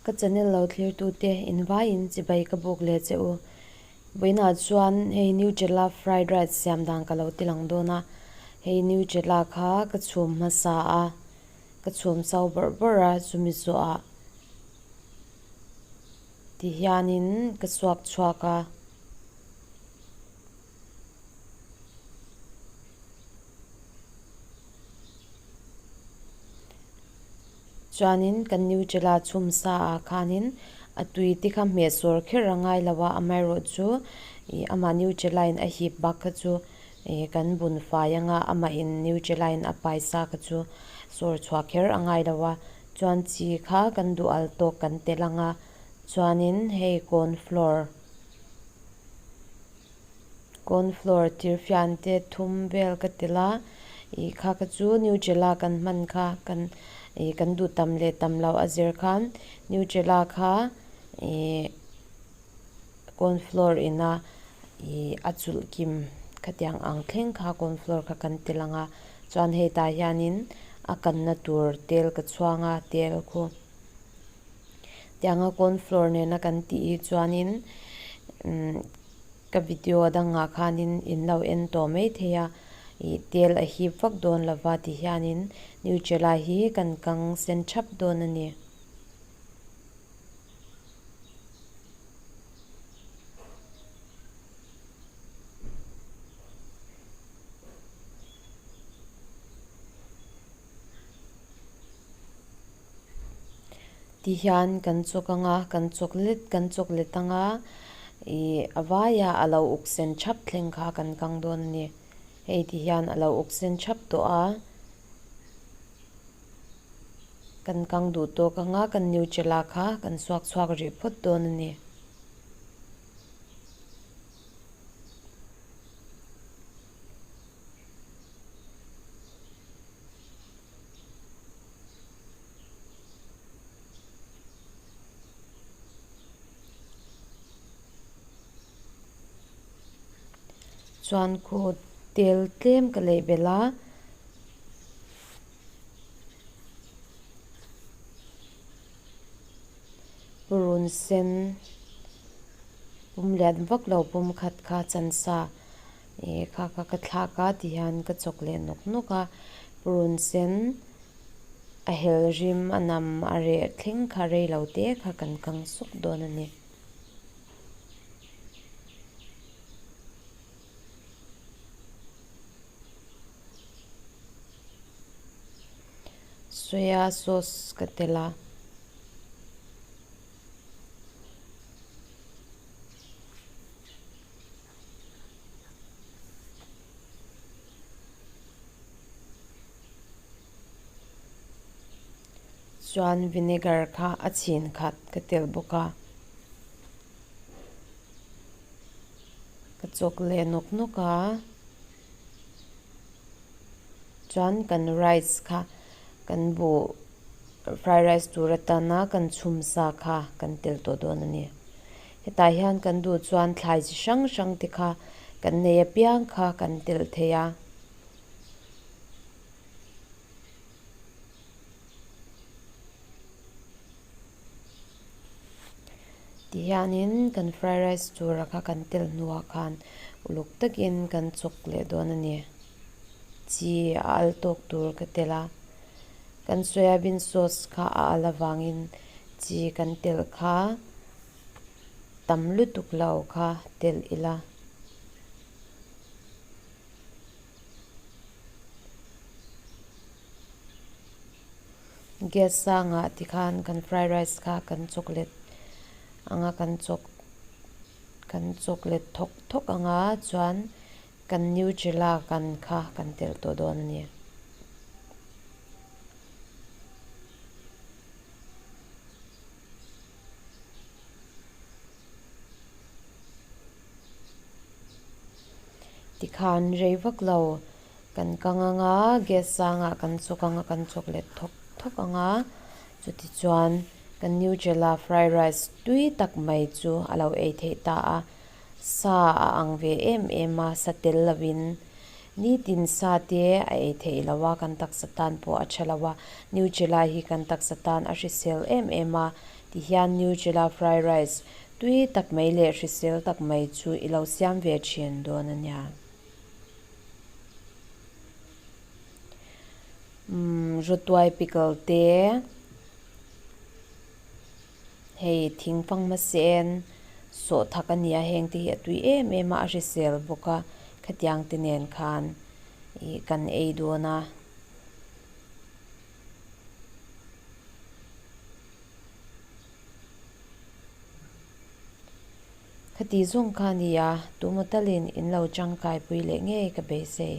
Ka channel lo thlir tute invaiin chibai ka buk leh che u. Vawiinah chuan hei Nutella fried rice siam dan ka lo ti lang dawn a, hei Nutella kha ka chhum hmasa a, ka chhum so bawrh bawrh a chumi zawhah ti hianin ka suak chhuak a. Chuanin kan Nutella chhum sa ah khanin a tui te kha hmeh sawr kher a ngai lo a, amaherawhchu ih amah Nutella in a hip bak kha chu ih kan bun fai anga amahin Nutella in a pai sa kha chu sawr chhuah kher a ngai lo a, chuan chi kha kan duh al tawk kan telh anga chuanin hei corn flour. Corn flour tirfian te thum vel ka tel a, ih kha kha chu Nutella kan hman kha kan ih kan duh tam leh tam loh a zir khan Nutella kha ih corn flour ina ih a chulh kim khatiang ang thleng kha corn flour kha kan tel ang a, chuan hei tah hianin a kanna tur tel ka chhuang a tel khu. Tianga corn flour nena kan tih hi chuanin umm ka video dangah khanin in lo en tawh mai thei a ih tel a hip vak dawn lova ti hianin Nutella hi kan kang sen thap dawn a ni. Ti hian kan chawk anga kan chawk let kan chawk let anga ih a vaia a lo uk sen thap thleng kha kan kang dawn a ni. Hei ti hian a lo uk sen thap tawh a, kan kang duh tawk anga kan Nutella kha kan suak chhuak rih phawt dawn a ni. Chuan khu tel tlem ka leh belh a. Purun sen pum lian vak lo pum khat kha chansa. Ih kha kha ka thlak a ti hian ka chawk leh nawk nawk a purun sen a hel rim a nam a reh thleng kha rei lo te kha kan kang sawk dawn a ni. Soya sauce ka tel a. Chuan vinegar kha a chhin khat ka tel bawk a, ka chawk leh nawk nawk a, chuan kan rice kha kan buh fried rice tur atana kan chhum sa kha kan tel tawh dawn a ni. Hetah hian kan duh chuan thlai chi hrang hrang te kha kan nei apiang kha kan telh thei a. Ti hianin kan fried rice tura kha kan telh hnuah khan uluk takin kan chawk leh dawn a ni. Chi a al tawk tur ka telh a, kan soybean sauce kha a al avangin chi kan telh kha tam lutuk lo kha telh ila. Gas sangah tikhan kan fried rice kha kan chawk let anga kan chawk kan chawk let thawk thawk anga chuan kan Nutella kan kha kan telh tawh dawn a ni. Tikhan rei vak lo kan kang anga gas sangah kan chawk anga kan chawk let thawk thawk anga chutichuan kan Nutella fried rice tui tak mai chu a lo ei theih ta a sa a ang ve em em a sa tel lovin nitin sa te a ei theih lo a kan taksa tan pawh a tha lo a Nutella hi kan taksa tan a hrisel em em a. Tihian Nutella fried rice tui tak mai leh hrisel tak mai chu i lo siam ve thin dawn a nia. Umm rawtuai pickle te hei thing fanghma sen sawh thak a nia heng te hi a tui em em a a hrisel bawk a khatiang te nen khan ih kan ei dawn a. Khati zawng kha a nia, tumaw talin in lo tangkaipui leh ngei ka beisei.